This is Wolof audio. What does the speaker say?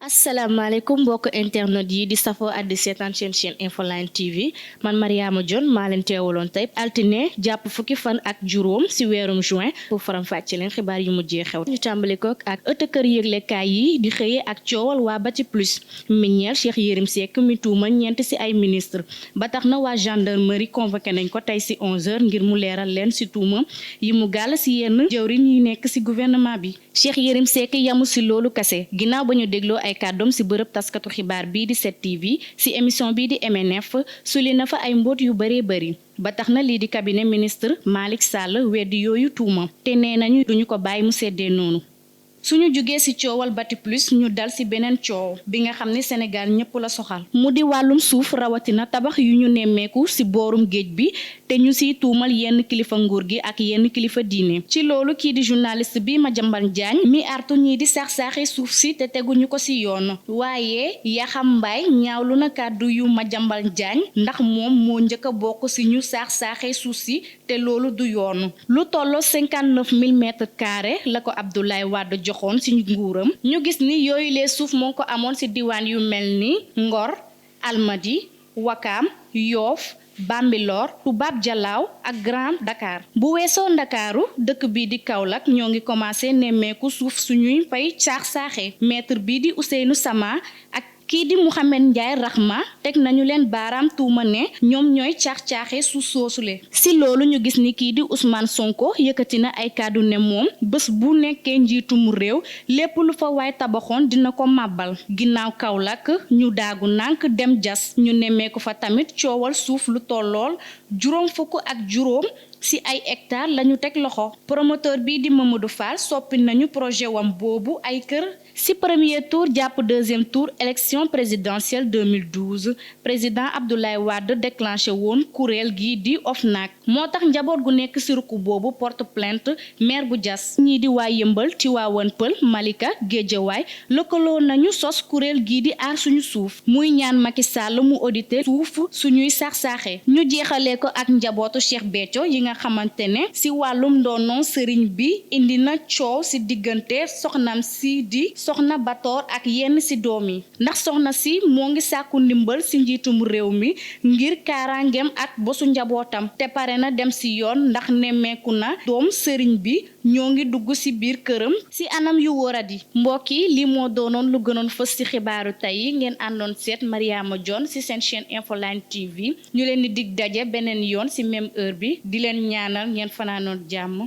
asalaamaaleykum mbokk internet yi di safoo ak di seetaan seen chaîne Infoline TV man Mariama Dione maa leen teewaloon tey altine jàpp fukki fan ak juróom ci weerum juin pour faram fàcce leen xibaar yu mujjee xew ñu tàmbali ko ak ëtt kër yëglekaay yi di xëyee ak coowal waa Bati Plus mi ñeel Cheikh Yérim Seck mi tuuma ñeent ci ay ministre ba tax na waa gendarmerie convoqué nañ ko tey ci 11h ngir mu leeral leen ci tuuma yi mu gàll ci yenn jëwriñ yi nekk ci gouvernement bi Cheikh Yérim Seck yamu ci loolu kase ginnaaw ba ñu dégloo ay kàddoom ci bërëb taskatu xibaar bii di 7TV ci émission bii di MNF suli na fa ay mbóot yu bëree bëri ba tax na lii di cabinet ministre Malick Sall weddi yooyu tuuma te nee nañu duñu ko bàyyi mu seddee noonu suñu jugee ci coowal Bati Plus ñu dal ci beneen coow bi nga xam ne Sénégal ñëpp la soxal mu di wàllum suuf rawatina tabax yu ñu nemmeeku ci boorum géej bi te ñu ciy tuumal yenn kilifa nguur gi ak yenn kilifa diine ci loolu kii di journaliste bi Madiambal Diagne mi artu ñii di saax-saaxi suuf si te teguñu ko ci yoon waaye Yaxam Mbaye ñaawlu na kàddu yu Madiambal Diagne ndax moom moo njëkk a bokk ci ñu saax-saaxee suuf si te loolu du yoon lu tolloo 59 000 mètres carrés la ko Abdoulaye Wade joxoon ci nguuram ñu gis ni yooyu les suuf moo ko amoon ci diwaan yu mel ni Ngor Almadi Wakaam Yoof Bambilor Toubab Jalaaw ak Grand Dakar bu weesoo Ndakaaru dëkk bii di Kaolack ñoo ngi commencé nemmeeku suuf suñuy fay saax-saaxee maître bii di Ousseynou Sama ak kii di Mouhamed Ndiaye Rahma teg nañu leen baaraam tuuma ne ñoom ñooy caax-caaxee suuf soosule si loolu ñu gis ni kii di Ousmane Sonko yëkkati na ay kàddu ne moom bés bu nekkee njiitum réew lépp lu fa waay tabaxoon dina ko màbbal ginnaaw Kaolack ñu daagu nànk dem jas ñu nemmeeku fa tamit coowal suuf lu tollool juróom fukk ak juróom ci ay hectares lañu teg loxo promoteur bii di Mamadou Fall soppi nañu projet wam boobu ay kër ci premier tour jàpp deuxième tour élection présidentielle 2012 président Abdoulaye Wade déclenché woon kuréel gii di OFNAC moo tax njaboot gu nekk ci ruku boobu porte plainte maire bu Diass ñii di waa Yëmbal Tivaouane Peulh Malika Guédiawaye lëkkaloo nañu sos kuréel gii di aar suñu suuf muy ñaan Macky Sall mu audité suuf suñuy saax-saaxee ñu jeexalee ko ak njabootu Cheikh Béthio yi nga xamante ne ci wàllum ndoonoon sëriñ bi indi na coow ci diggante soxnaam si di soxna Batoor ak yenn ci doom yi ndax soxna si moo ngi sàkku ndimbal ci njiitum réew mi ngir kaaraangeem ak bosu njabootam te pare na dem ci yoon ndax nemmeeku na doom sëriñ bi ñoo ngi dugg ci biir këram ci anam yu wóoradi mbokk yi li moo doonoon lu gënoon fës ci xibaaru tey yi ngeen àndoon seet Mariama Dione ci seen chaîne Infoline TV ñu leen di dig daje beneen yoon ci même heure bi di leen ñaanal ngeen fanaanoon jàmm